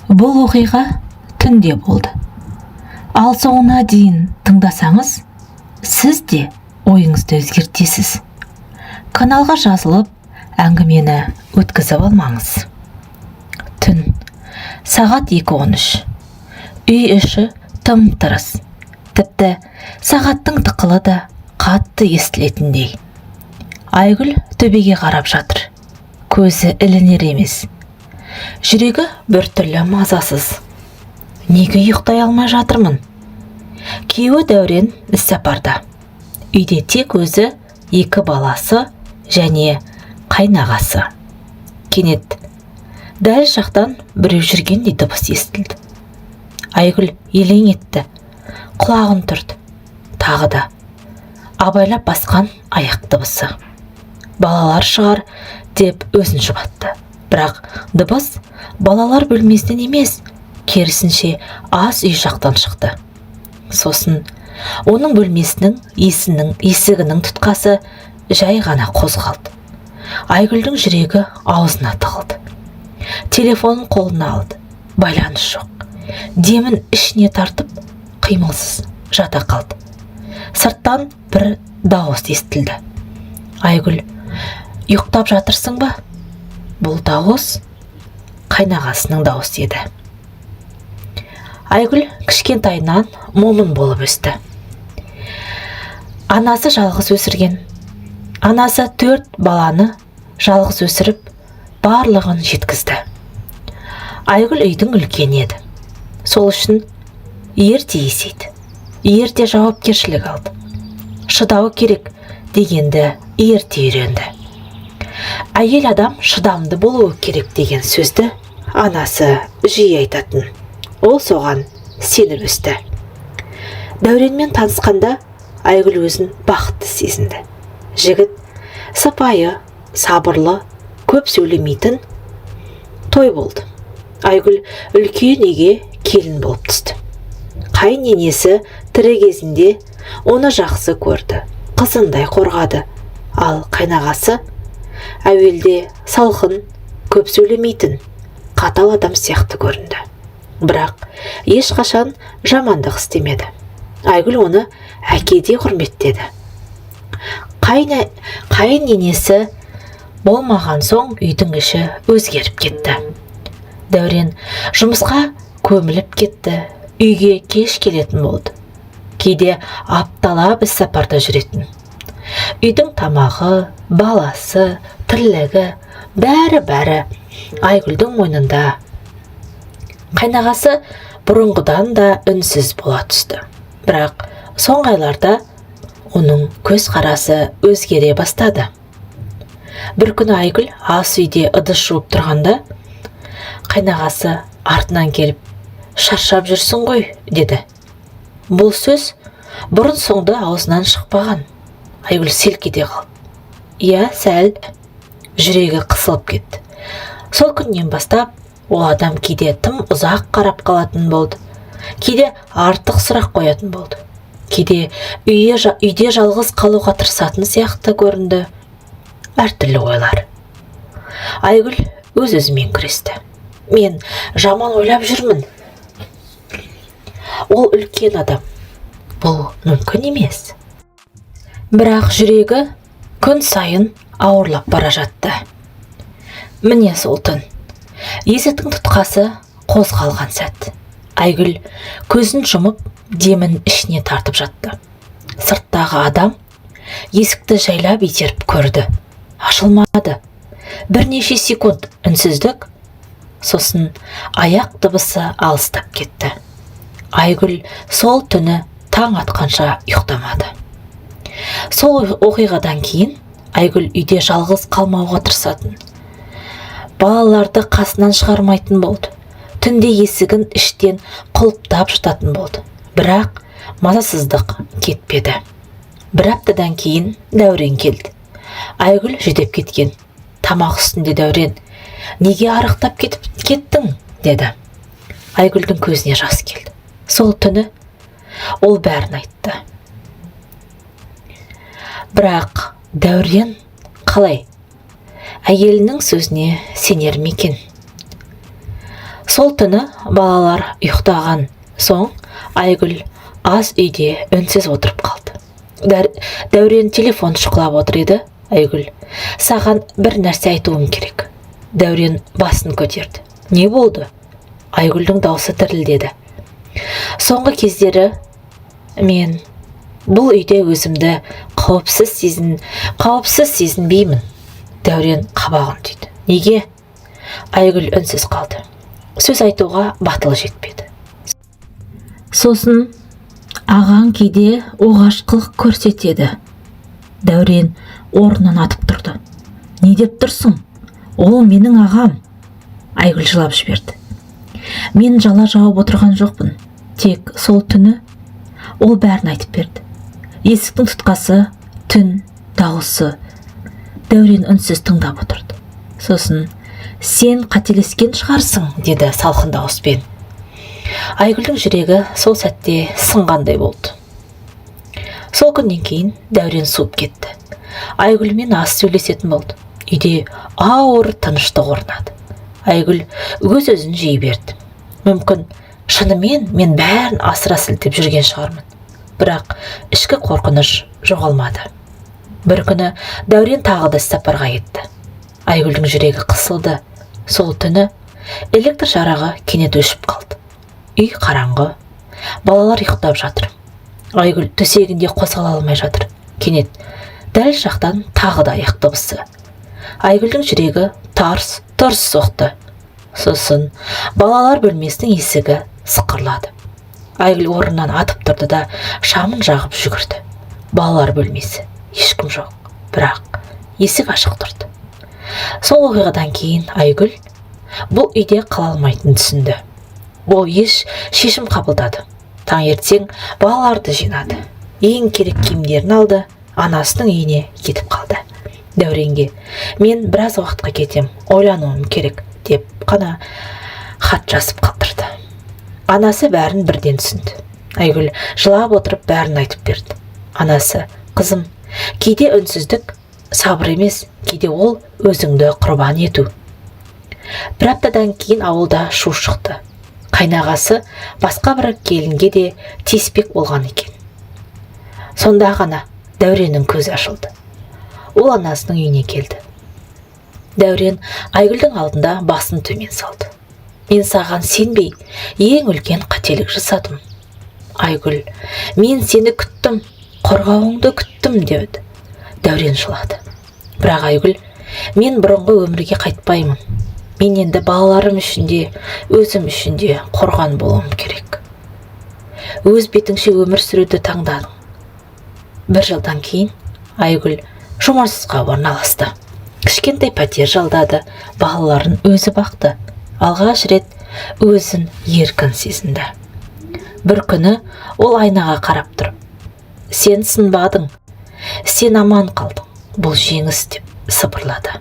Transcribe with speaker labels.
Speaker 1: Бұл оқиға түнде болды. Ал соңына дейін тыңдасаңыз, сіз де ойыңызды өзгертесіз. Каналға жазылып, әңгімені өткізіп алмаңыз. Түн. Сағат 2:13. Үй іші тым тырыс. Тіпті сағаттың тықылы да қатты естілетіндей. Айгүл төбеге қарап жатыр. Көзі ілінер емес. Жүрегі біртүрлі мазасыз. Неге ұйықтай алмай жатырмын? Күйеуі Дәурен іссапарда. Үйде тек өзі, екі баласы және қайнағасы. Кенет дәл жақтан біреу жүргендей дыбыс естілді. Айгүл елең етті. Құлағын түрді. Тағы да абайлап басқан аяқ дыбысы. Балалар шығар деп өзін жұбатты. Бірақ дыбыс балалар бөлмесінен емес, керісінше, ас үй жақтан шықты. Сосын оның бөлмесінің есігінің тұтқасы жай ғана қозғалды. Айгүлдің жүрегі аузына тығылды. Телефонын қолына алды. Байланыс жоқ. Демін ішіне тартып, қимылсыз жата қалды. Сырттан бір дауыс естілді. «Айгүл, ұйықтап жатырсың ба?» Бұл дауыс қайнағасының дауысы еді. Айгүл кішкентайынан момын болып өсті. Анасы жалғыз өсірген. Анасы төрт баланы жалғыз өсіріп, барлығын жеткізді. Айгүл үйдің үлкені еді. Сол үшін ерте есейді. Ерте жауапкершілік алды. Шыдау керек дегенді ерте үйренді. Әйел адам шыдамды болуы керек деген сөзді анасы жиі айтатын. Ол соған сеніп өсті. Дәуренмен танысқанда Айгүл өзін бақытты сезінді. Жігіт сыпайы, сабырлы, көп сөйлемейтін. Той болды. Айгүл үлкен үйге келін болып түсті. Қайын енесі тірі кезінде оны жақсы көрді, қызындай қорғады. Ал қайнағасы әуелде салқын, көп сөйлемейтін, қатал адам сияқты көрінді. Бірақ ешқашан жамандық істемеді. Айгүл оны әкедей құрметтеді. Қайын енесі болмаған соң үйдің іші өзгеріп кетті. Дәурен жұмысқа көміліп кетті, үйге кеш келетін болды. Кейде апталап іс сапарда жүретін. Үйдің тамағы, баласы, тірлігі, бәрі-бәрі Айгүлдің мойнында. Қайнағасы бұрынғыдан да үнсіз бола түсті. Бірақ соңғы айларда оның көз қарасы өзгере бастады. Бір күні Айгүл ас үйде ыдыс жуып тұрғанда, қайнағасы артынан келіп, «Шаршап жүрсің ғой», – деді. Бұл сөз бұрын соңды аузынан шықпаған. Айгүл селк ете қалды. Иә, сәл. Жүрегі қысылып кетті. Сол күннен бастап ол адам кейде тым ұзақ қарап қалатын болды. Кейде артық сұрақ қоятын болды. Кейде үйде жалғыз қалуға тырысатын сияқты көрінді. Әртүрлі ойлар. Айгүл өз-өзімен күресті. Мен жаман ойлап жүрмін. Ол үлкен адам. Бұл мүмкін емес. Бірақ жүрегі күн сайын ауырлап бара жатты. Міне, сол түн. Есіктің тұтқасы қозғалған сәт. Айгүл көзін жұмып, демін ішіне тартып жатты. Сырттағы адам есікті жайлап итеріп көрді. Ашылмады. Бірнеше секунд үнсіздік, сосын аяқ дыбысы алыстап кетті. Айгүл сол түні таң атқанша ұйықтамады. Сол оқиғадан кейін Айгүл үйде жалғыз қалмауға тырысатын. Балаларды қасынан шығармайтын болды. Түнде есігін іштен құлыптап жататын болды. Бірақ мазасыздық кетпеді. Бір аптадан кейін Дәурен келді. Айгүл жүдеп кеткен. Тамақ үстінде Дәурен: «Неге арықтап кетіп кеттің?» – деді. Айгүлдің көзіне жас келді. Сол түні ол бәрін айтты. Бірақ Дәурен қалай әйелінің сөзіне сенер ме екен? Сол түні балалар ұйықтаған соң Айгүл ас үйде үнсіз отырып қалды. Дәурен телефон шұқылап отыр еді. Айгүл, саған бір нәрсе айтуым керек. Дәурен басын көтерді. Не болды? Айгүлдің даусы дірілдеді. Соңғы кездері мен бұл үйде өзімді қауіпсіз сезінбеймін. Дәурен қабағын түйді. Неге? Айгүл үнсіз қалды. Сөз айтуға батылы жетпеді. Сосын ағаң кейде оғаш қылық көрсетеді. Дәурен орнынан атып тұрды. Не деп тұрсың? Ол менің ағам. Айгүл жылап жіберді. Мен жала жауып отырған жоқпын. Тек сол түні ол бәрін айтып берді. Есіктің тұтқасы, түн дауысы. Дәурен үнсіз тыңдап отырды. Сосын: «Сен қателескен шығарсың», – деді салқын дауыспен. Айгүлдің жүрегі сол сәтте сынғандай болды. Сол күннен кейін Дәурен суып кетті. Айгүлмен аз сөйлесетін болды. Үйде ауыр тыныштық орнады. Айгүл өз өзін жей берді. Мүмкін, шынымен мен бәрін асыра сілтеп жүрген шығармын. Бірақ ішкі қорқыныш жоғалмады. Бір күні Дәурен тағы да сапарға кетті. Айгүлдің жүрегі қысылды. Сол түні электр жарығы кенет өшіп қалды. Үй қараңғы. Балалар ұйықтап жатыр. Айгүл төсегінде қозғала алмай жатыр. Кенет дәл жақтан тағы да аяқ дыбысы. Айгүлдің жүрегі тарс тұрс соқты. Сосын балалар бөлмесінің есігі сықырлады. Айгүл орнынан атып тұрды да, шамын жағып жүгірді. Балалар бөлмесі, ешкім жоқ, бірақ есік ашық тұрды. Сол оқиғадан кейін Айгүл бұл үйде қала алмайтынын түсінді. Ол еш шешім қабылдады. Таңертең балаларды жинады, ең керек киімдерін алды, анасының үйіне кетіп қалды. Дәуренге: «Мен біраз уақытқа кетем, ойлануым керек», – деп қана хат жазып қалдырды. Анасы бәрін бірден түсінді. Айгүл жылап отырып бәрін айтып берді. Анасы: «Қызым, кейде үнсіздік сабыр емес, кейде ол өзіңді құрбан ету». Бір аптадан кейін ауылда шу шықты. Қайнағасы басқа бір келінге де тиіспек болған екен. Сонда ғана Дәуреннің көзі ашылды. Ол анасының үйіне келді. Дәурен Айгүлдің алдында басын төмен салды. «Мен саған сенбей, ең үлкен қателік жасадым. Айгүл, мен сені күттім, қорғауыңды күттім», – деді. Дәурен жылады. Бірақ Айгүл: «Мен бұрынғы өмірге қайтпаймын. Мен енді балаларым үшін де, өзім үшін де қорған болуым керек». Өз бетіңше өмір сүруді таңдадың. Бір жылдан кейін Айгүл жұмысқа орналасты. Кішкентай пәтер жалдады, балаларын өзі бақты. Алғаш рет өзін еркін сезінді. Бір күні ол айнаға қарап тұрып: «Сен сынбадың, сен аман қалдың, бұл жеңіс», – деп сыбырлады.